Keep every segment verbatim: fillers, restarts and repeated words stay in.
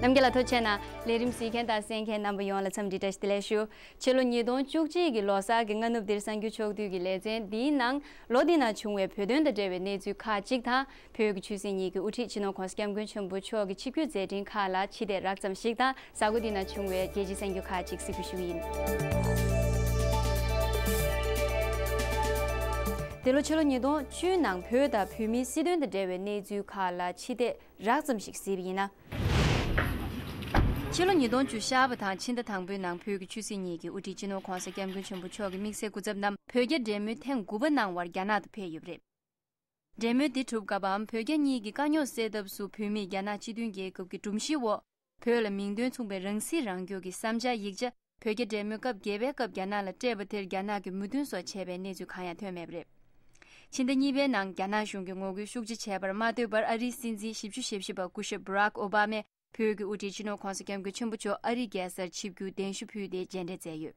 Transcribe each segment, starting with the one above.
རྣམ་རྒྱལ་ལ་ཐུགས་རྗེ་ཆེ་གནང་། ལས་རིམ་གཟིགས་མཁན་དང་གསན་མཁན་རྣམ་པ་ཡོངས་ལ་འཚམས་འདྲི་བཀྲ་ཤིས་བདེ་ལེགས་ཞུ། ཕྱི་ལོ་ཉིས་སྟོང་བཅུ་གཅིག་གི་ལོ་གསར་གྱི་སྔ་ནུབ་འདིར་གསར་འགྱུར་ཕྱོགས་བསྡུས་ཀྱི་ལེ་ཚན་འདིའི་ནང་ལོ་འདི་ན་བྱུང་བའི་བོད་དོན་དང་འབྲེལ་བའི་གནས་ཚུལ་ཁག་ཅིག་དང་། བོད་ཀྱི་ཆོས་སྲིད་གཉིས་ཀྱི་དབུ་ཁྲིད་སྤྱི་ནོར་༧གོང་ས་༧སྐྱབས་མགོན་ཆེན་པོ་མཆོག་གི་ཆིབས་བསྒྱུར་མཛད་འཕྲིན་ཁག་ལ་ཕྱི་བལྟས་རགས་ཙམ་ཞིག་དང་། གཟའ་འཁོར་འདི་ན་བྱུང་བའི་རྒྱལ་སྤྱིའི་གསར་འགྱུར་ཁག་ཅིག་གཟིགས་འབུལ་ཞུ་གི་ཡིན། འདི་ལོ་ཕྱི་ལོ་ཉིས་སྟོང་བཅུ་ནང་བོད་དང་བོད་མིའི་སྲིད་དོན་དང་འབྲེལ་བའི་གནས་ཚུལ་ཁག་ལ་ཕྱི་བལྟས་རགས་ཙམ་ཞིག་གཟིགས་པ་ཡིན་ན། ཕྱི་ལོ་ཉིས་སྟོང་བཅུ་ཤར་བ་དང་ཕྱི་ཟླ་དང་པོའི་ནང་བོད་ཀྱི་ཆོས་སྲིད་གཉིས་ཀྱི་དབུ་ཁྲིད་སྤྱི་ནོར་༧གོང་ས་༧སྐྱབས་མགོན་ཆེན་པོ་མཆོག་གི་དམིགས་བསལ་སྐུ་ཚབ་རྣམས་བོད་རྒྱ་འབྲེལ་མོལ་ཐེངས་དགུ་པ་གནང་བར་རྒྱ་ནག་ཏུ་ཕེབས་ཡོད་པ་རེད། འབྲེལ་མོལ་འདི་གྲུབ་སྐབས་བོད་རྒྱ་གཉིས་ཀྱི་དཀའ་རྙོག་སེལ་ཐབས་སུ་བོད་མིས་རྒྱ་ནག་སྤྱི་མཐུན་རྒྱལ་ཁབ་ཀྱི་སྒྲོམ་གཞིའི་འོག་བོད་ལ་མིང་དོན་མཚུངས་པའི་རང་སྲིད་རང་སྐྱོང་གི་བསམ་འཆར་ཡིག་ཆ་བོད་རྒྱ་འབྲེལ་མོལ་སྐབས་བརྒྱད་པའི་སྐབས་རྒྱ་ནག་ལ་སྤྲད་པ་དེར་རྒྱ་ནག་གིས་མོས་མཐུན་སོགས་བྱས་པའི་གནས་ཚུལ་གང་ཡང་ཐོན་མེད་པ་རེད། ཕྱི་ཟླ་གཉིས་པའི་ནང་རྒྱ་ནག་གཞུང་གིས་ངོ་རྒོལ་ཤུགས་ཆེ་བྱས་པར་མ་ལྟོས་པར་ཨ་རིའི་སྲིད་འཛིན་ཞིབ་ཞུ་ཞབས་ཞུ་པ་སྐུ་ཞབས་Barack Obama་བོད་ཀྱི་དབུ་ཁྲིད་སྤྱི་ནོར་༧གོང་ས་༧སྐྱབས་མགོན་ཆེན་པོ་མཆོག་ཨ་རིའི་རྒྱལ་སར་ཆིབས་བསྒྱུར་གདན་ཞུ་ཕུལ་ཏེ་མཇལ་འཕྲད་མཛད་ཡོད།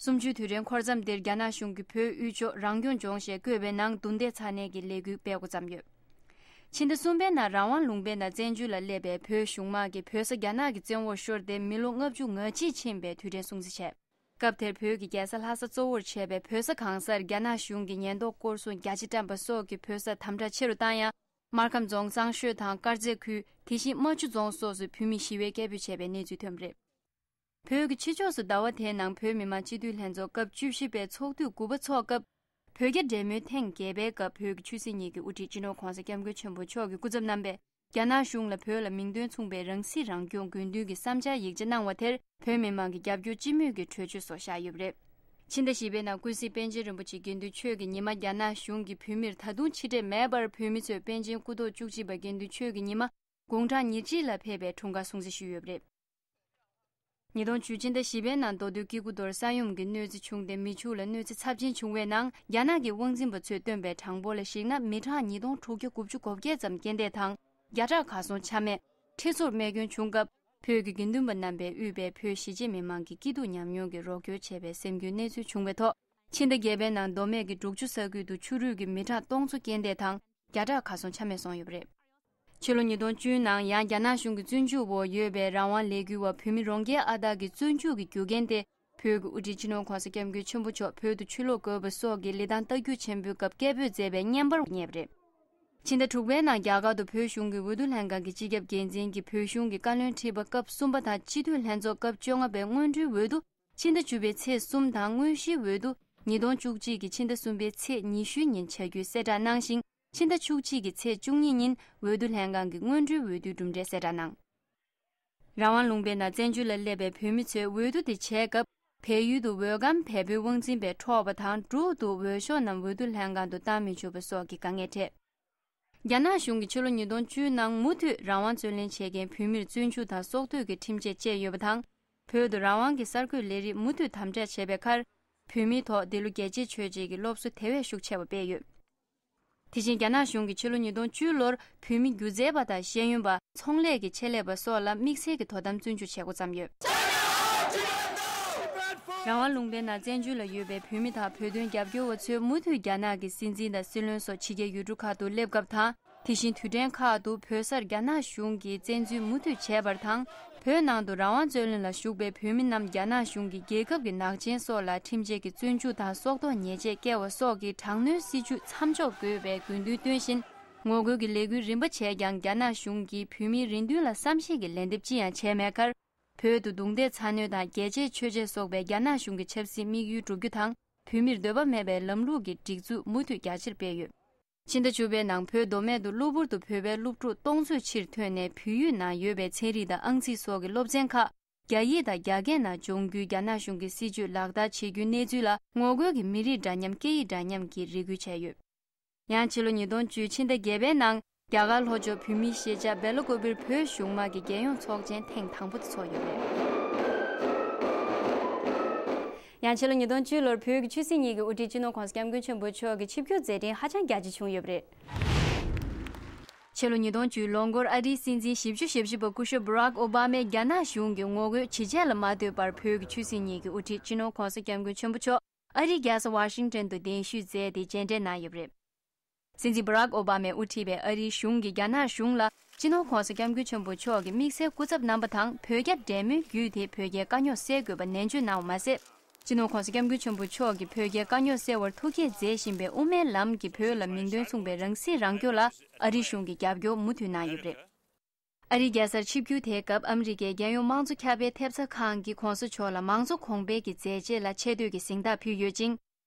གསུམ་བཅུའི་དུས་དྲན་འཁོར་མཚམས་འདིར་རྒྱ་ནག་གཞུང་གིས་བོད་དབུས་ཕྱོགས་རང་སྐྱོང་ལྗོངས་ཞེས་བཀོད་པའི་ནང་རྡུང་རྡེག་ཚ་ནན་གྱི་ལས་འགུལ་སྤེལ་འགོ་བརྩམས་ཡོད། ཕྱི་ཟླ་གསུམ་པའི་ནང་རང་དབང་ལུང་པའི་ནང་བཙན་བྱོལ་ལ་སླེབས་པའི་བོད་གཞུང་མང་གིས་བོད་ས་རྒྱ་ནག་གི་བཙན་འོག་ཤོར་ཏེ་མི་ལོ་ལྔ་བཅུ་ང་གཅིག་ཕྱིན་པའི་དུས་དྲན་སྲུང་བརྩི་བྱས། སྐབས་དེར་བོད་ཀྱི་རྒྱལ་ས་ལྷ་ས་གཙོ་བོར་བྱས་པའི་བོད་ས་གང་སར་རྒྱ་ནག་གཞུང་གིས་ཉེན་རྟོག་སྐོར་སྲུང་རྒྱ་ཆེ་བཀྲམ་པ་སོགས་ཀྱིས་བོད་ས་དམ་དྲག་ཆེ་རུ་བཏང་ཡང་། སྨར་ཁམས་རྫོང་གཙང་ཤོད་དང་དཀར་མཛེས་ཁུལ། དེ་བཞིན་རྨ་ཆུ་རྫོང་སོགས་སུ་བོད་མིས་ཞི་བའི་སྐད་འབོད་བྱས་པའི་གནས་ཚུལ་ཐོན་པ་རེད། བོད་ཀྱི་ཕྱི་ཕྱོགས་སུ་ཟླ་བ་དེའི་ནང་བོད་མི་མང་སྤྱི་འཐུས་ལྷན་ཚོགས་སྐབས་བཅུ་བཞི་པའི་ཚོགས་དུས་དགུ་པ་འཚོགས་སྐབས། བོད་རྒྱ་འབྲེལ་མོལ་ཐེངས་བརྒྱད་པའི་སྐབས་བོད་ཀྱི་ཆོས་སྲིད་གཉིས་ཀྱི་དབུ་ཁྲིད་སྤྱི་ནོར་༧གོང་ས་༧སྐྱབས་མགོན་ཆེན་པོ་མཆོག་གི་སྐུ་ཚབ་རྣམ་པས་རྒྱ་ནག་གཞུང་ལ་བོད་ལ་མིང་དོན་མཚུངས་པའི་རང་སྲིད་རང་སྐྱོང་དགོས་འདུན་གྱི་བསམ་འཆར་ཡིག་ཆ་གནང་བ་དེར་བོད་མི་མང་གིས་རྒྱབ་སྐྱོར་སྤྱི་མོས་ཀྱི་གྲོས་ཆོད་སོགས་བཞག་ཡོད་པ་རེད། ཕྱི་ཟླ་བཞི་པའི་ནང་ཀུན་གཟིགས་པཎ་ཆེན་རིན་པོ་ཆེ་དགེ་འདུན་ཆོས་ཀྱི་ཉི་མ་རྒྱ་ནག་གཞུང་གིས་བོད་མིར་ད་དུང་ཕྱིར་སྤྲད་མེད་པར་བོད་མི་ཚོས་པཎ་ཆེན་སྐུ་ཐོག་བཅུ་གཅིག་པ་དགེ་འདུན་ཆོས་ཀྱི་ཉི་མ་དགུང་གྲངས་ཉེར་གཅིག་ལ་ཕེབས་པའི་འཁྲུངས་སྐར་སྲུང་བརྩི་ཞུས་ཡོད་པ་རེད། ཉིས་སྟོང་བཅུ་ཕྱི་ཟླ་བཞི་པའི་ནང་མདོ་སྟོད་སྐྱེ་རྒུ་མདོར་ས་ཡོམ་གྱི་གནོད་འཚེ་བྱུང་སྟེ་མི་ཕྱུགས་ལ་གནོད་འཚེ་ཚབས་ཆེན་བྱུང་བའི་ནང་རྒྱ་ནག་གི་དབང་འཛིན་པ་ཚོས་བཏོན་པའི་གྲངས་འབོར་ལ་གཞིགས་ན་མི་གྲངས་ཉིས་སྟོང་དྲུག་བརྒྱ་དགུ་བཅུ་གོ་བརྒྱད་ཙམ་རྐྱེན་འདས་དང་བརྒྱ་ཕྲག་གར་སོང་ཆ་མེད། ཁྲི་ཚོར་རྨས་སྐྱོན་བྱུང་སྐབས་བོད་ཀྱི་དགེ་འདུན་པ་རྣམ་པས་དབུས་པའི་བོད་གཞིས་བྱེས་མི་མང་གི་སྐྱིད་སྡུག་ཉམས་མྱོང་གི་རོགས་སྐྱོར་བྱས་པའི་སེམས་འགུལ་གནས་ཚུལ་བྱུང་བའི་ཐོག་ཕྱི་ཟླ་བརྒྱད་པའི་ནང་མདོ་སྨད་ཀྱི་འབྲུག་ཆུ་ས་ཁུལ་དུ་ཆུ་རུད་ཀྱིས་མི་གྲངས་སྟོང་ཚོ་རྐྱེན་འདས་དང་བརྒྱ་ཕྲག་གར་སོང་ཆ་མེད་སོང་ཡོད་པ་རེད། ཕྱི་ལོ་ཉིས་སྟོང་བཅུ་ནང་ཡང་རྒྱ་ནག་གཞུང་གི་བཙོན་འཇུག་འོག་ཡོད་པའི་རང་དབང་ལས་འགུལ་བ་བོད་མི་རོང་རྒྱས་ཨ་སྟག་གི་བཙོན་འཇུག་གི་རྒྱུ་རྐྱེན་དེ་བོད་ཀྱི་དབུ་ཁྲིད་སྤྱི་ནོར་༧གོང་ས་༧སྐྱབས་མགོན་ཆེན་པོ་མཆོག་བོད་དུ་ཕྱིར་ལོག་དགོས་པ་སོགས་ཀྱི་ལི་ཐང་རྟ་རྒྱུག་ཆེན་པོའི་སྐབས་སྐད་འབོད་མཛད་པའི་བརྙན་པར་རྙེད་པ་རེད། ཕྱི་ཟླ་དྲུག་པའི་ནང་རྒྱ་གར་དུ་བོད་གཞུང་གི་འོས་བསྡུ་ལྷན་ཁང་གི་སྤྱི་ཁྱབ་འགན་འཛིན་གྱིས་བོད་གཞུང་གི་བཀའ་བློན་ཁྲི་པ་སྐབས་གསུམ་པ་དང་སྤྱི་འཐུས་ལྷན་ཚོགས་སྐབས་བཅོ་ལྔ་པའི་སྔོན་འགྲོའི་འོས་བསྡུ་ཕྱི་ཟླ་བཅུ་པའི་ཚེས་གསུམ་དང་དངོས་གཞིའི་འོས་བསྡུ་ཉིས་སྟོང་བཅུ་གཅིག་གི་ཕྱི་ཟླ་གསུམ་པའི་ཚེས་ཉི་ཤུའི་ཉིན་བྱ་རྒྱུའི་གསལ་བསྒྲགས་གནང་ཞིང་། ཕྱི་ཟླ་བཅུ་གཅིག་གི་ཚེས་བཅུ་གཉིས་ཉིན་འོས་བསྡུ་ལྷན་ཁང་གི་སྔོན་འགྲོའི་འོས་བསྡུའི་གྲུབ་འབྲས་གསལ་བསྒྲགས་གནང་། རང་དབང་ལུང་པའི་ནང་བཙན་བྱོལ་ལ་སླེབས་པའི་བོད་མི་ཚོས་འོས་བསྡུ་དེ་བྱས་སྐབས་བལ་ཡུལ་དུ་འོས་སྒམ་བལ་པོའི་དབང་འཛིན་པས་འཕྲོག་པ་དང་འབྲུག་ཏུ་འོས་ཤོག་རྣམས་འོས་བསྡུ་ལྷན་ཁང་དུ་བཏང་མི་བཅུག་པ་སོགས་ཀྱི་དཀའ་ངལ་འཕྲད། རྒྱ་ནག་གཞུང་གིས་ཕྱི་ལོ་ཉིས་སྟོང་བཅུ་ནང་མུ་མཐུད་རང་དབང་རྩོད་ལེན་བྱེད་མཁན་བོད་མིར་བཙོན་འཇུག་དང་སྲོག་གཏོད་ཀྱི་ཁྲིམས་ཆད་བཅད་ཡོད་པ་དང་། བོད་དུ་རང་དབང་གི་གསར་འགོད་ལས་རིགས་མུ་མཐུད་དམ་དྲག་བྱས་པའི་ཁར། བོད་མིའི་ཐོག་འདི་ལོ་རྒྱལ་གཅེས་ཆོས་གཅེས་ཀྱི་སློབ་གསོ་དེ་བས་ཤུགས་ཆེ་བ་སྤེལ་ཡོད། དེ་བཞིན་རྒྱ་ནག་གཞུང་གིས་ཕྱི་ལོ་ཉིས་སྟོང་བཅུ་ལོར་བོད་མི་སྒྱུ་རྩལ་པ་དང་ཤེས་ཡོན་པ། ཚོང་ལས་ཀྱི་ཆེད་ལས་པ་སོགས་ལ་དམིགས་བསལ་གྱི་དོ་དམ་བཙོན་འཇུག་བྱེད་འགོ་བརྩམས་ཡོད། རང་དབང་ལུང་པའི་ནང་བཙན་བྱོལ་ལ་ཡོད་པའི་བོད་མི་དང་བོད་དོན་རྒྱབ་སྐྱོར་བ་ཚོས་མུ་མཐུད་རྒྱ་ནག་གི་སྲིད་འཛིན་དང་སྲིད་བློན་སོགས་ཕྱི་རྒྱལ་ཡུལ་གྲུ་ཁག་ཏུ་སླེབས་སྐབས་དང་། དེ་བཞིན་དུས་དྲན་ཁག་ཏུ་བོད་སར་རྒྱ་ནག་གཞུང་གིས་བཙན་འཛུལ་མུ་མཐུད་བྱས་པར་དང་། བོད་ནང་དུ་རང་དབང་རྩོད་ལེན་ལ་ཞུགས་པའི་བོད་མི་རྣམས་རྒྱ་ནག་གཞུང་གིས་རྒྱལ་ཁབ་ཀྱི་ནག་ཅན་སོགས་ལ་ཁྲིམས་ཆད་ཀྱི་བཙོན་འཇུག་དང་སྲོག་ཐོག་ཉེས་ཆད་བཀལ་བ་སོགས་ཀྱི་དྲག་གནོན་སྲིད་བྱུས་མཚམས་འཇོག་དགོས་པའི་དགོས་འདུན་བཏོན་བཞིན། ངོ་རྒོལ་གྱི་ལས་འགུལ་རིམ་པ་བྱས་ཀྱང་རྒྱ་ནག་གཞུང་གིས་བོད་མིའི་རེ་འདུན་ལ་བསམ་ཤེས་ཀྱི་ལན་འདེབས་ཅི་ཡང་བྱས་མེད་ཁར། བོད་དུ་རྡུང་རྡེག་ཚ་གནོན་དང་རྒྱལ་གཅེས་ཆོས་གཅེས་སོགས་པའི་རྒྱ་ནག་གཞུང་གི་ཆབ་སྲིད་དམིགས་ཡུལ་བསྒྲུབ་རྒྱུ་དང་། བོད་མིར་འདོད་པ་མེད་པའི་ལམ་ལུགས་ཀྱི་སྒྲིག་འཛུགས་མུ་མཐུད་རྒྱ་ཆེར་སྤེལ་ཡོད། ཕྱི་ཟླ་བཅུ་པའི་ནང་བོད་མདོ་སྨད་དུ་གློ་བུར་དུ་བོད་པའི་སློབ་ཕྲུག་སྟོང་ཚོས་ཕྱིར་ཐོན་ནས་བོད་ཡིག་ནང་ཡོད་པའི་ཚན་རིག་དང་ཨང་རྩིས་སོགས་ཀྱི་སློབ་ཚན་ཁག་རྒྱ་ཡིག་དང་རྒྱ་སྐད་ནང་སྦྱོང་རྒྱུའི་རྒྱ་ནག་གཞུང་གི་སྲིད་བྱུས་ལག་བསྟར་བྱེད་རྒྱུའི་གནས་ཚུལ་ལ་ངོ་རྒོལ་གྱི་མི་རིགས་འདྲ་མཉམ་སྐད་ཡིག་འདྲ་མཉམ་གྱིས་རེ་སྐུལ་བྱས་ཡོད། ཡང་ཕྱི་ལོ་ཉིས་སྟོང་བཅུ་ཕྱི་ཟླ་བརྒྱད་པའི་ནང་རྒྱ་གར་ལྷོ་ཕྱོགས་བོད་མིའི་ཤེས་བྱ་སྦེལ་ཀོབ་པིར་བོད་གཞུང་མང་གི་རྒྱལ་ཡོངས་ཚོགས་ཆེན་ཐེངས་དང་པོ་དེ་ཚོགས་ཡོད་པ་རེད། ཡང་ཕྱི་ལོ་ཉིས་སྟོང་བཅུ་ལོར་བོད་ཀྱི་ཆོས་སྲིད་གཉིས་ཀྱི་དབུ་ཁྲིད་སྤྱི་ནོར་༧གོང་ས་༧སྐྱབས་མགོན་ཆེན་པོ་མཆོག་གི་ཆིབས་བསྒྱུར་མཛད་འཕྲིན་ཧ་ཅང་རྒྱ་ཆེ་བྱུང་ཡོད་པ་རེད། ཕྱི་ལོ་ཉིས་སྟོང་བཅུ་ལོ་འགོར་ཨ་རིའི་སྲིད་འཛིན་ཞིབ་འཇུག་ཞབས་ཞུ་པ་སྐུ་ཞབས་Barack Obama་རྒྱ་ནག་གཞུང་གི་ངོ་རྒོལ་ཇི་བྱས་ལ་མ་ལྟོས་པར་བོད་ཀྱི་ཆོས་སྲིད་གཉིས་ཀྱི་དབུ་ཁྲིད་སྤྱི་ནོར་༧གོང་ས་༧སྐྱབས་མགོན་ཆེན་པོ་མཆོག་ཨ་རིའི་རྒྱལ་ས་ཝ་ཤིང་ཊོན་དུ་གདན་ཞུས་མཛད་དེ་མཇལ་འཕྲད་གནང་ཡོད་པ་རེད། སྲིད་འཛིན་བྷ་རག་ཨོ་བྷ་མས་དབུ་ཁྲིད་པའི་ཨ་རིའི་གཞུང་གིས་རྒྱ་ནག་གཞུང་ལ་སྤྱི་ནོར་༸གོང་ས་༸སྐྱབས་མགོན་ཆེན་པོ་མཆོག་གི་དམིགས་བསལ་སྐུ་ཚབ་རྣམ་པ་དང་བོད་རྒྱ་འབྲེལ་མོལ་བརྒྱུད་དེ་བོད་རྒྱའི་དཀའ་རྙོག་སེལ་དགོས་པ་ནན་བརྗོད་གནང་བ་མ་ཟད། སྤྱི་ནོར་༸གོང་ས་༸སྐྱབས་མགོན་ཆེན་པོ་མཆོག་གིས་བོད་རྒྱའི་དཀའ་རྙོག་སེལ་བར་ཐུགས་བསྐྱེད་མཛད་བཞིན་པའི་དབུ་མའི་ལམ་གྱི་བོད་ལ་མིང་དོན་མཚུངས་པའི་རང་སྲིད་རང་སྐྱོང་ལ་ཨ་རིའི་གཞུང་གིས་རྒྱབ་སྐྱོར་མུ་མཐུད་གནང་ཡོད་པ་རེད། ཨ་རིའི་རྒྱལ་སར་ཆིབས་བསྒྱུར་དེའི་སྐབས་ཨ་མི་རི་ཀའི་རྒྱལ་ཡོངས་དམངས་གཙོ་ཁྱབ་སྤེལ་ཐེབས་རྩ་ཁང་གིས་༸གོང་ས་མཆོག་ལ་མང་གཙོ་གོང་འཕེལ་གྱི་མཛད་རྗེས་ལ་ཆེ་བསྟོད་ཀྱི་གཟེངས་རྟགས་ཕུལ་ཡོད་ཅིང་།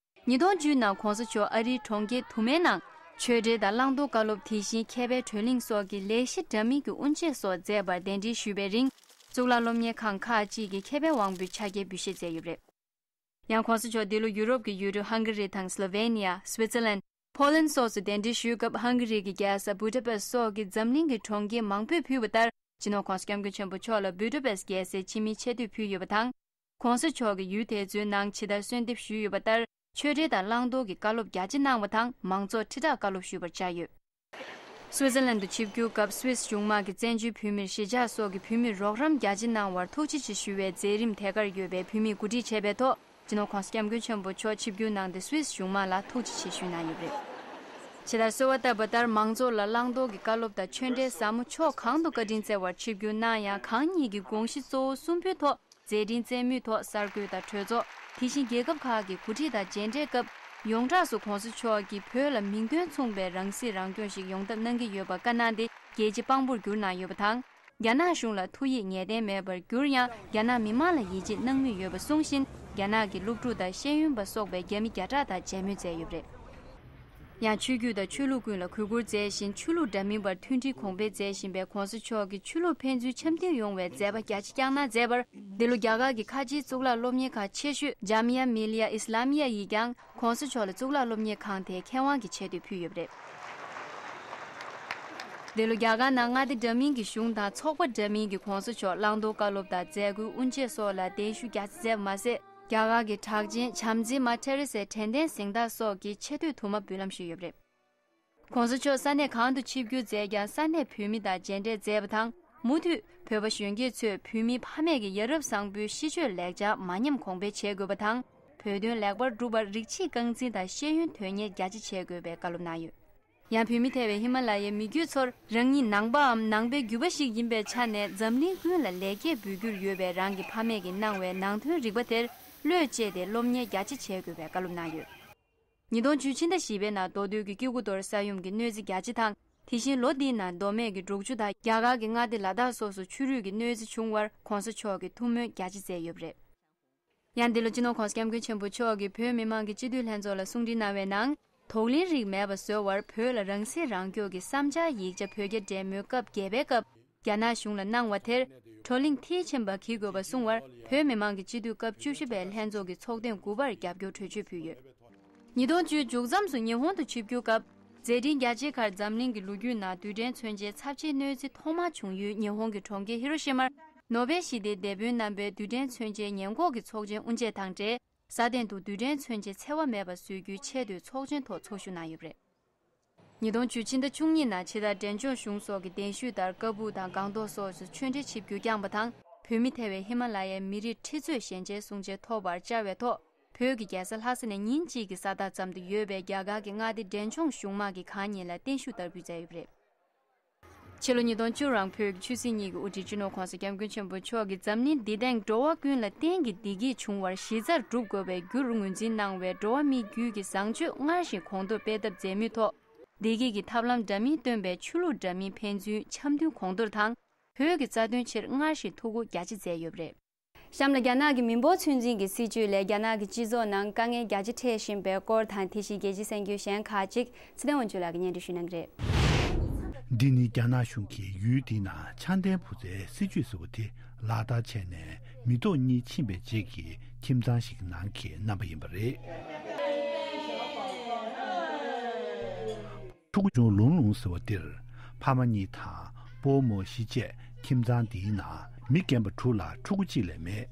ཉིས་སྟོང་བཅུ་ནང་༸གོང་ས་མཆོག་ཨ་རིའི་གྲོང་ཁྱེར་དུ་མའི་ནང་ཆོས་འབྲེལ་དང་བླང་དོར་བཀའ་སློབ། དེ་བཞིན་མཁས་པའི་གྲོས་གླེང་སོགས་ཀྱི་ལས་གཞི་འདྲ་མིན་གྱི་དབུ་འབྱེད་སོགས་མཛད་པར་གདན་འདྲེན་ཞུས་པའི་རིང་། གཙུག་ལག་སློབ་གཉེར་ཁང་ཁག་ཅིག་གི་མཁས་པའི་དབང་པོའི་ཕྱག་འཁྱེར་འབུལ་བཞེས་མཛད་ཡོད་པ་རེད། ཡང་༸གོང་ས་མཆོག་འདི་ལོ་ཡུ་རོབ་ཀྱི་ཡུལ་གྲུ་ཧང་ག་རི་དང་སློ་ཝེ་ནི་ཡ། སུའི་ཙེར་ལན། ཕོ་ལན་སོགས་སུ་གདན་འདྲེན་ཞུས་སྐབས་ཧང་ག་རི་གི་རྒྱལ་ས་བུ་ད་པེ་སོགས་ཀྱི་འཛམ་གླིང་གི་གྲོང་ཁྱེར་མང་པོས་ཕུལ་བ་ལྟར། སྤྱི་ནོར་༸གོང་ས་༸སྐྱབས་མགོན་ཆེན་པོ་མཆོག་ལ་བུ་ད་པེ་རྒྱལ་སའི་ཕྱི་མིའི་ཆེ་བསྟོད་ཕུལ་ཡོད་པ་དང་། ༸གོང་ས་མཆོག་གིས་ཡུལ་དེ་ཚོའི་ནང་ཇི་ལྟར་གསོལ་འདེབས་ཞུས་ཡོད་པ་ལྟར། ཆོས་འབྲེལ་དང་བླང་དོར་གྱི་བཀའ་སློབ་རྒྱ་ཆེ་གནང་བ་དང་། མང་ཚོགས་ཁྲི་ཕྲག་བཀའ་སློབ་ཞུས་པར་བཅར་ཡོད། སུའི་ཙེར་ལན་དུ་ཆིབས་བསྒྱུར་སྐབས་སུད་སི་གཞུང་དམངས་ཀྱི་བཙན་བྱོལ་བོད་མིར་གཞིས་ཆགས་སོགས་ཀྱི་བོད་མིས་རོགས་རམ་རྒྱ་ཆེ་གནང་བར་ཐུགས་རྗེ་ཆེ་ཞུ་བའི་མཛད་རིམ་དེ་གར་ཡོད་པའི་བོད་མིས་གོ་སྒྲིག་བྱས་པའི་ཐོག་སྤྱི་ནོར་༸གོང་ས་༸སྐྱབས་མགོན་ཆེན་པོ་མཆོག་ཆིབས་བསྒྱུར་གནང་སྟེ་སུད་སི་གཞུང་དམངས་ལ་ཐུགས་རྗེ་ཆེ་ཞུས་གནང་ཡོད་པ་རེད། ཇི་ལྟར་གསོལ་བ་བཏབ་པ་ལྟར་མང་ཚོགས་ལ་བླང་དོར་གྱི་བཀའ་སློབ་དང་ཆོས་འབྲེལ་ཟབ་མོ་ཕྱོགས་གང་དུ་བཀའ་དྲིན་སྩལ་བར་ཆིབས་བསྒྱུར་གནང་ཡང་། གང་ཉིད་ཀྱི་དགོངས་གཞི་གཙོ་བོ་གསུམ་པོའི་ཐོག་མཛད་འཕྲིན་སྩལ་མུས་ཐོག་གསར་འགོད་དང་གྲོས་ཚོགས། དེ་བཞིན་རྒྱལ་ཁབ་ཁག་གི་འགོ་ཁྲིད་དང་མཇལ་འཕྲད་སྐབས། ཡོངས་གྲགས་སུ་༸གོང་ས་མཆོག་གིས་བོད་ལ་མིང་དོན་མཚུངས་པའི་རང་སྲིད་རང་སྐྱོང་ཞིག་ཡོང་ཐབས་གནང་གི་ཡོད་པ་བཀའ་གནང་སྟེ། རྒྱལ་གཅེས་དཔང་པོར་གྱུར་གནང་ཡོད་པ་དང་། རྒྱ་ནག་གཞུང་ལ་ཐུགས་ཡིད་ངེས་གཏན་མེད་པར་གྱུར་ཡང་། རྒྱ་ནག་མི་མང་ལ་ཡིད་ཆེས་གནང་མུས་ཡོད་པ་གསུངས་བཞིན། རྒྱ་ནག་གི་སློབ་ཕྲུག་དང་ཤེས་ཡོན་པ་སོགས་པའི་རྒྱ་མི་བརྒྱ་ཕྲག་དང་མཇལ་མོལ་མཛད་ཡོད་པ་རེད། ཡང་ཆོས་བརྒྱུད་དང་ཆོས་ལུགས་ཀུན་ལ་གུས་བཀུར་མཛད་བཞིན། ཆོས་ལུགས་འདྲ་མིན་བར་མཐུན་སྒྲིལ་གོང་འཕེལ་མཛད་བཞིན་པའི་༸གོང་ས་མཆོག་གིས་ཆོས་ལུགས་ཕན་ཚུན་འཆམ་མཐུན་ཡོང་བའི་མཛད་པ་རྒྱ་ཆེ་བསྐྱངས་གནང་མཛད་པར། འདི་ལོ་རྒྱ་གར་གྱི་ཁ་ཆེའི་གཙུག་ལག་སློབ་གཉེར་ཁང་ཆེ་ཤོས་ཇཱ་མི་ཡ་མི་ལི་ཡ་ཨི་སི་ལ་མི་ཡ་ཡིས་ཀྱང་༸གོང་ས་མཆོག་ལ་གཙུག་ལག་སློབ་གཉེར་ཁང་དེའི་མཁས་དབང་གི་ཆེ་བསྟོད་ཕུལ་ཡོད་པ་རེད། འདི་ལོ་རྒྱ་གར་ནང་མངའ་སྡེ་འདྲ་མིན་གྱི་གཞུང་དང་ཚོགས་པ་འདྲ་མིན་གྱིས་༸གོང་ས་མཆོག་བླང་དོར་བཀའ་སློབ་དང་མཛད་སྒོའི་དབུ་འབྱེད་སོགས་ལ་གདན་ཞུ་རྒྱ་ཆེ་མཛད་པ་མ་ཟད། རྒྱ་གར་གྱི་གྲགས་ཅན་བྱམས་བརྩེའི་མ་ཏྲེ་རེ་སའི་དྲན་རྟེན་གཟེངས་རྟགས་སོགས་ཀྱི་ཆེ་བསྟོད་དུ་མ་འབུལ་ལམ་ཞུས་ཡོད་པ་རེད། ༸གོང་ས་མཆོག་ས་གནས་གང་དུ་ཆིབས་བསྒྱུར་མཛད་ཀྱང་ས་གནས་བོད་མི་དང་མཇལ་འཕྲད་མཛད་པ་དང་། མུ་མཐུད་བོད་པ་གཞོན་སྐྱེས་ཚོས་བོད་མིའི་ཕ་མེས་ཀྱི་ཡ་རབས་བཟང་པོའི་ཤིས་བརྗོད་ལེགས་བྱང་མ་ཉམས་གོང་འཕེལ་བྱེད་དགོས་པ་དང་། བོད་དོན་ལེགས་པར་སྒྲུབ་པར་རིགས་གཅིག་རྐང་འཛིན་དང་ཤེས་ཡོན་དོན་གཉེར་རྒྱ་ཆེ་བྱེད་དགོས་པའི་བཀའ་སློབ་གནང་ཡོད། ཡང་བོད་མི་ཐེ་བའི་ཧི་མ་ལ་ཡའི་མི་རྒྱུད་ཚོར་རང་ཉིད་ནང་པའམ་ནང་པའི་རྒྱུད་པ་ཞིག་ཡིན་པའི་ཆ་ནས་འཛམ་གླིང་ཀུན་ལ་ལེགས་སྐྱེས་འབུལ་རྒྱུར་ཡོད་པའི་རང་གི་ཕ་མེས་ཀྱིས་གནང་བའི་ནང་དོན་རིག་པ་དེར་བློས་བཅད་དེ་སློབ་གཉེར་རྒྱ་ཆེ་བྱེད་དགོས་པའི་བཀའ་སློབ་གནང་ཡོད། ཉིས་སྟོང་བཅུ་ཕྱི་ཟླ་བཞི་པའི་ནང་མདོ་སྟོད་ཀྱི་སྐྱེ་རྒུ་མདོར་ས་ཡོམ་གྱི་གནོད་འཚེ་རྒྱ་ཆེ་དང་། དེ་བཞིན་ལོ་འདིའི་ནང་མདོ་སྨད་ཀྱི་འབྲོག་ཆུ་དང་རྒྱ་གར་གྱི་མངའ་སྡེ་ལ་དྭགས་སོགས་སུ་ཆུ་རུད་ཀྱི་གནོད་འཚེ་བྱུང་བར་༸གོང་ས་མཆོག་གིས་ཐུགས་སྨོན་རྒྱ་ཆེ་མཛད་ཡོད་པ་རེད། ཡང་འདི་ལོ་སྤྱི་ནོར་༸གོང་ས་༸སྐྱབས་མགོན་ཆེན་པོ་མཆོག་གིས་བོད་མི་མང་གི་སྤྱི་འཐུས་ལྷན་ཚོགས་ལ་གསུང་འཕྲིན་གནང་བའི་ནང་། དོགས་ལན་རིགས་མེད་པ་བཟོ་བར་བོད་ལ་རང་སྲིད་རང་སྐྱོང་གི་བསམ་འཆར་ཡིག་ཆ་བོད་རྒྱ་འབྲེལ་མོལ་སྐབས་བརྒྱད་པའི་སྐབས། རྒྱ་ནག་གཞུང་ལ་གནང་བ་དེར། བགྲོ་གླེང་མཐིལ་ཕྱིན་པ་བགྱིད་དགོས་པ་གསུང་བར། བོད་མི་མང་གི་སྤྱི་འཐུས་སྐབས་བཅུ་བཞི་པའི་ལྷན་ཚོགས་ཀྱི་ཚོགས་ཐེངས་དགུ་པར་རྒྱབ་སྐྱོར་གྲོས་ཆོད་ཕུལ་ཡོད། ཉིས་སྟོང་བཅུ་མཇུག་མཚམས་སུ་ཉི་ཧོང་དུ་ཆིབས་བསྒྱུར་སྐབས། མཛད་འཕྲིན་རྒྱ་ཆེའི་ཁར་འཛམ་གླིང་གི་ལོ་རྒྱུས་ནང་རྡུལ་ཕྲན་མཚོན་ཆའི་ཚབས་ཆེའི་གནོད་འཚེ་ཐོག་མར་བྱུང་ཡུལ་ཉི་ཧོང་གི་གྲོང་ཁྱེར་ཧི་རོ་ཤི་མར། ནོ་བེལ་ཞི་བདེའི་དེད་དཔོན་རྣམ་པའི་རྡུལ་ཕྲན་མཚོན་ཆའི་ཉེན་འགོག་གི་ཚོགས་ཆེན་དབུ་འབྱེད་དང་འབྲེལ། སྲ་བརྟན་དུ་རྡུལ་ཕྲན་མཚོན་ཆའི་འཚེ་བ་མེད་པ་བཟོ་རྒྱུའི་ཆེས་མཐོའི་ཚོགས་ཆེན་ཐོག་ཚོགས་ཞུགས་གནང་ཡོད་པ་རེད། ཉིས་སྟོང་བཅུ་ཕྱི་ཟླ་བཅུ་གཉིས་ནང་ཕྱི་དར་འབྲས་ལྗོངས་གཞུང་སོགས་ཀྱི་གདན་ཞུས་ལྟར་ཀ་སྦུག་དང་སྒང་ཏོག་སོགས་སུ་ཆོས་འབྲེལ་ཆིབས་བསྒྱུར་བསྐྱངས་པ་དང་། བོད་མི་ཐེ་བའི་ཧི་མ་ལ་ཡའི་མི་རིགས་ཁྲི་ཚོས་ཞལ་མཇལ་གསུང་མཇལ་ཐོབ་པར་བཅར་བའི་ཐོག་བོད་ཀྱི་རྒྱལ་ས་ལྷ་ས་ནས་ཉིན་གཅིག་གི་ས་ཐག་ཙམ་དུ་ཡོད་པའི་རྒྱ་གར་གྱི་མངའ་སྡེ་འབྲས་ལྗོངས་གཞུང་དམངས་ཀྱིས་གང་ཉིད་ལ་བརྟན་བཞུགས་བསྟར་འབུལ་མཛད་ཡོད་པ་རེད། ཕྱི་ལོ་ཉིས་སྟོང་བཅུ་རང་བོད་ཀྱི་ཆོས་སྲིད་གཉིས་ཀྱི་དབུ་ཁྲིད་སྤྱི་ནོར་༸གོང་ས་༸སྐྱབས་མགོན་ཆེན་པོ་མཆོག་གིས་འཛམ་གླིང་འདི་སྟེང་འགྲོ་བ་ཀུན་ལ་གཏན་གྱི་བདེ་སྐྱིད་འབྱུང་བར་གཞི་རྩར་གྲུབ་དགོས་པའི་རྒྱུར་ངོས་འཛིན་གནང་བའི་འགྲོ་བ་མིའི་རྒྱུད་ཀྱི་བཟང་སྤྱོད་སྔར་བཞིན་གོང་མཐོར་སྤེལ་ཐབས་མཛད་མུས་ཐོག་བདེ་སྐྱིད་ཀྱི་ཐབས་ལམ་འདྲ་མིན་སྟོན་པའི་ཆོས་ལུགས་འདྲ་མིན་ཕན་ཚུན་འཆམ་མཐུན་གོང་མཐོར་དང་། བོད་ཀྱི་རྩ་དོན་ཆེད་སྔར་བཞིན་ཐུགས་ཁུར་རྒྱ་ཆེ་མཛད་ཡོད་པ་རེད། གཤམ་ལ་རྒྱ་ནག་གི་མི་འབོར་ཚོད་འཛིན་གྱི་སྲིད་བྱུས་ལས་རྒྱ་ནག་གི་སྤྱི་ཚོགས་ནང་དཀའ་ངལ་རྒྱ་ཆེ་འཕྲད་བཞིན་པའི་སྐོར་དང་། དེ་བཞིན་རྒྱལ་སྤྱིའི་གསར་འགྱུར་གཞན་ཁག་ཅིག་ཚེ་བརྟན་དབང་ཕྱུག་ལགས་ཀྱིས་སྙན་སྒྲོན་ཞུ་གནང་གི་རེད། འདི་ནི་རྒྱ་ནག་གཞུང་གིས་ཡུལ་འདི་ནང་ཆགས་ལྡན་བུ་བཙའི་སྲིད་བྱུས་ཟེར་བ་དེ་ལག་བསྟར་བྱས་ནས་མི་ཐོག་གཉིས་ཕྱིན་པའི་རྗེས་ཀྱི་ཁྱིམ་ཚང་ཞིག་གི་ནང་གི་རྣམ་པ་ཡིན་པ་རེད། ཕྲུ་གུ་ཆུང་ལུང་ལུང་ཟེར་བ་འདིར་ཕ་མ་གཉིས་དང་སྤོ་བོ་མོ་བཞི་བཅས་ཁྱིམ་ཚང་འདིའི་ནང་མི་རྒན་པ་དྲུག་ལ་ཕྲུ་གུ་གཅིག་ལས་མེད།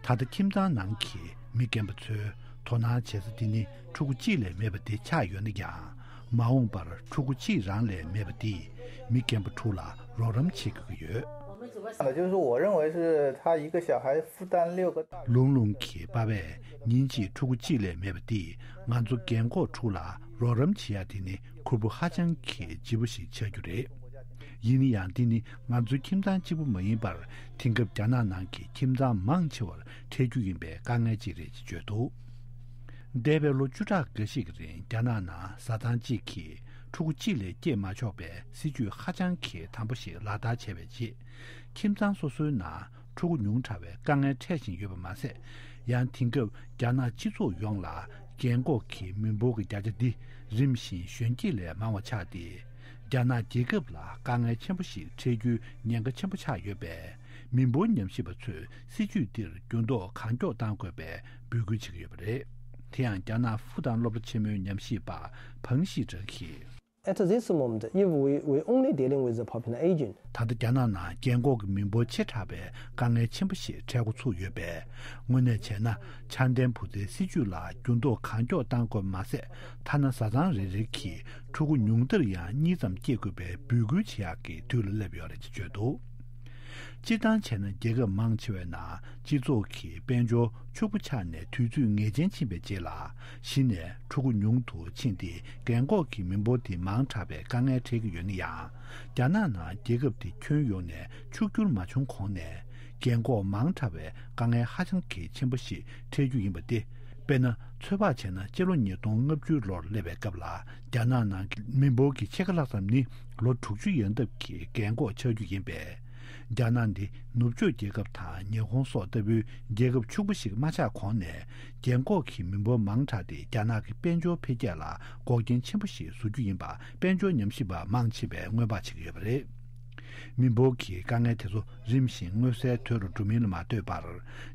ད་ལྟ་ཁྱིམ་ཚང་ནང་གི་མི་རྒན་པ་ཚོའི་དོ་སྣང་བྱེད་ས་འདི་ནི་ཕྲུ་གུ་གཅིག་ལས་མེད་པ་དེ་ཆགས་ཡོད་ན་ཡང་། མ་འོངས་པར་ཕྲུ་གུ་གཅིག་རང་ལས་མེད་པ་འདིས་མི་རྒན་པ་དྲུག་ལ་རོགས་རམ་བྱེད་དགོས་ཀྱི་ཡོད། 就是我认为是他一个小孩负担六个大人。 ལུང་ལུང་གི་པ་ཕས་ཉིན་གཅིག་ཕྲུ་གུ་གཅིག་ལས་མེད་པ་འདིས་ང་ཚོ་རྒན་གོག་ཕྲུག་ལ་རོགས་རམ་བྱེད་ཡ་དེ་ནི་ཁུར་པོ་ཧ་ཅང་གི་ལྗིད་པོ་ཞིག་ཆགས་རྒྱུ་རེད། ཡིན་ན་ཡང་འདི་ནི་ང་ཚོའི་ཁྱིམ་ཚང་གཅིག་པུ་མ་ཡིན་པར་དེང་སྐབས་རྒྱ་ནག་ནང་གི་ཁྱིམ་ཚང་མང་ཆེ་བར་འཕྲད་རྒྱུ་ཡིན་པའི་དཀའ་ངལ་ཅིག་རེད་ཅེས་བརྗོད་འདུག་འདས་པའི་ལོ་བཅུ་ཕྲག་འགའ་ཞིག་གི་རིང་རྒྱ་ནག་ནང་བཟའ་ཚང་གཅིག་གིས་ཕྲུ་གུ་གཅིག་ལས་སྐྱེས་མ་ཆོག་པའི་སྲིད་ཇུས་ཧ་ཅང་གི་དམ་པོ་ཞིག་ལག་བསྟར་བྱས་པའི་རྗེས། ཁྱིམ་ཚང་སོ་སོའི་ནང་ཕྲུ་གུ་ཉུང་དྲགས་པའི་དཀའ་ངལ་འཕྲད་བཞིན་ཡོད་པ་མ་ཟད། ཡང་དེང་སྐབས་རྒྱ་ནག་སྤྱི་ཚོགས་ཡོངས་ལ་རྒན་འཁོགས་ཀྱི་མི་འབོར་གྱི་བརྒྱ་ཆ་འདི་རིམ་བཞིན་གཞོན་སྐྱེས་ལས་མང་བ་ཆགས་ཏེ། རྒྱ་ནག་རྒྱལ་ཁབ་ལ་དཀའ་ངལ་ཆེན་པོ་ཞིག་འཕྲད་རྒྱུའི་ཉེན་ཁ་ཆེན་པོ་ཆགས་ཡོད་པས། མི་འབོར་ཉམས་ཞིབ་པ་ཚོས་སྲིད་ཇུས་འདིར་འགྱུར་ལྡོག་གང་མགྱོགས་གཏང་དགོས་པའི་འབོད་སྐུལ་བྱེད་ཀྱི་ཡོད་པ་རེད། དེ་ཡང་རྒྱ་ནག་ཧྥུ་ཏན་སློབ་གྲྭ་ཆེན་མོའི་ཉམས་ཞིབ་པ་ཕང་ཤི་ཀྲང་གིས། At this moment, if we, we're only dealing with the population aging. ད་ལྟ་རྒྱ་ནག་ནང་རྒན་འཁོགས་ཀྱི་མི་འབོར་ཆེ་དྲགས་པའི་དཀའ་ངལ་ཆེན་པོ་ཞིག་འཕྲད་འགོ་ཚུགས་ཡོད་པས། དངོས་གནས་བྱས་ན་འཆར་ལྡན་བུ་ཚའི་སྲིད་ཇུས་ལ་འགྱུར་ལྡོག་གང་མགྱོགས་གཏང་དགོས་མ་ཟད། ཐ་ན་བཟའ་ཚང་རེ་རེ་གིས་ཕྲུ་གུ་ཉུང་མཐར་ཡང་གཉིས་ཙམ་སྐྱེ་དགོས་པའི་འབོད་སྐུལ་བྱེད་ཡག་གི་དུས་ལ་སླེབས་ཡོད་རེད་ཅེས་བརྗོད་འདུག་སྤྱིར་བཏང་བྱས་ན་རྒྱལ་ཁབ་མང་ཆེ་བའི་ནང་སྤྱི་ཚོགས་ཀྱི་དཔལ་འབྱོར་ཕྱུག་པོ་ཆགས་ནས་དུས་ཚོད་ངེས་ཅན་ཕྱིན་པའི་རྗེས་ལ། གཞི་ནས་ཕྲུ་གུ་ཉུང་དུ་ཕྱིན་ཏེ་རྒན་འཁོགས་ཀྱི་མི་འབོར་དེ་མང་དྲགས་པའི་དཀའ་ངལ་འཕྲད་ཀྱི་ཡོད་ན་ཡང་། རྒྱ་ནག་ནང་རྒྱལ་ཁབ་དེ་ཁྱོན་ཡོངས་ནས་ཕྱུག་འགྱུར་མ་བྱུང་གོང་ནས་རྒན་འཁོགས་མང་དྲགས་པའི་དཀའ་ངལ་ཧ་ཅང་གི་ཆེན་པོ་ཞིག་འཕྲད་རྒྱུ་ཡིན་པ་སྟེ། དཔེར་ན། ཚོད་དཔག་བྱས་ན་སྤྱི་ལོ་ཉིས་སྟོང་ལྔ་བཅུའི་ལོར་སླེབས་པའི་སྐབས་ལ་རྒྱ་ནག་ནང་གི་མི་འབོར་གྱི་ཕྱེད་ཀ་ལྷག་ཙམ་ནི་ལོ་དྲུག་ཅུ་ཡན་འདབ་ཀྱི་རྒན་འཁོགས་ཆགས་རྒྱུ་ཡིན་པས། རྒྱ་ནག་འདི་ནུབ་ཕྱོགས་རྒྱལ་ཁབ་དང་ཉི་ཧོང་སོགས་ལྟ་བུའི་རྒྱལ་ཁབ་ཕྱུག་པོ་ཞིག་མ་ཆགས་གོང་ནས་རྒན་འཁོགས་ཀྱི་མི་འབོར་མང་དྲགས་ཏེ་རྒྱ་ནག་གི་དཔལ་འབྱོར་འཕེལ་རྒྱས་ལ་འགོག་རྐྱེན་ཆེན་པོ་ཞིག་བཟོ་རྒྱུ་ཡིན་པ་དཔལ་འབྱོར་ཉམས་ཞིབ་པ་མང་ཆེ་བས་སྔོན་དཔག་བྱེད་ཀྱི་ཡོད་པ་རེད། མི་འབོར་གྱི་དཀའ་ངལ་དེ་ཚོ་རིམ་བཞིན་མངོན་གསལ་དོད་རུ་འགྲོ་མིན་ལ་མ་ལྟོས་པར།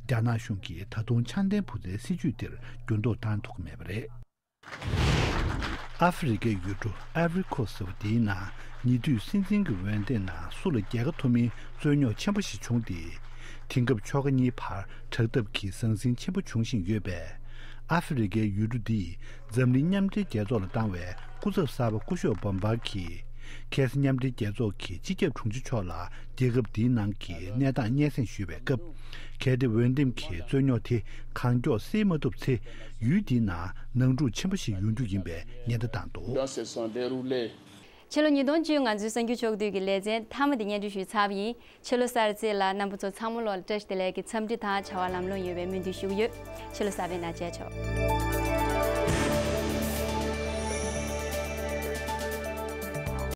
རྒྱ་ནག་གཞུང་གིས་ད་དུང་འཆར་ལྡན་བུ་ཚའི་སྲིད་ཇུས་འདིར་འགྱུར་ལྡོག་བཏང་ཐུབ་ཀྱི་མེད་པ་རེད། ཨ་ཧྥེ་རི་ཁའི་ཡུལ་གྲུ་Ivory Coast་ཟེར་བ་དེའི་ནང་ཉེ་དུས་སྲིད་འཛིན་གྱི་འོས་འདེམས་ནང་སུ་ལ་རྒྱལ་ཁ་ཐོབ་མིན་རྩོད་རྙོག་ཆེན་པོ་ཞིག་བྱུང་སྟེ། དེང་སྐབས་ཕྱོགས་ཁག་གཉིས་བར་དྲག་འཐབ་ཀྱི་ཟང་ཟིང་ཆེན་པོ་འབྱུང་བཞིན་ཡོད་པས། ཨ་ཧྥེ་རི་ཁའི་ཡུལ་གྲུ་འདིས་འཛམ་གླིང་མཉམ་འབྲེལ་རྒྱལ་ཚོགས་ལ་བཏང་བའི་སྐུ་ཚབ་གསར་པ་སྐུ་ཞབས་བོམ་བར་གྱིས། ཁ་སང་མཉམ་འབྲེལ་རྒྱལ་ཚོགས་ཀྱི་སྤྱི་ཁྱབ་དྲུང་ཆེ་མཆོག་ལ་རྒྱལ་ཁབ་འདིའི་ནང་གི་གནས་སྟངས་སྙན་སེང་ཞུས་པའི་སྐབས། གལ་ཏེ་འོས་འདེམས་ཀྱི་རྩོད་རྙོག་དེ་གང་མགྱོགས་སེལ་མ་ཐུབ་ཚེ། ཡུལ་འདིའི་ནང་ནང་འཁྲུག་ཆེན་པོ་ཞིག་ཡོང་རྒྱུ་ཡིན་པའི་ཉེན་བརྡ་བཏང་འདུག་ཕྱི་ལོ་ཉིས་སྟོང་བཅུ་ང་ཚོའི་གསར་འགྱུར་ཕྱོགས་བསྡུས་ཀྱི་ལེ་ཚན་མཐའ་མ་དེ་སྙན་སྒྲོན་ཞུས་ཚར་བ་ཡིན། ཕྱི་ལོ་གསར་ཚེས་ལ་རྣམ་པ་ཚོ་ཚང་མ་ལོ་ལ་བཀྲ་ཤིས་བདེ་ལེགས་ཀྱི་འཚམས་འདྲི་དང་བྱ་བ་ལམ་ལྷོང་ཡོང་བའི་སྨོན་འདུན་ཞུ་གི་ཡོད། ཕྱི་ལོ་གསར་པའི་ནང་མཇལ་ཆོག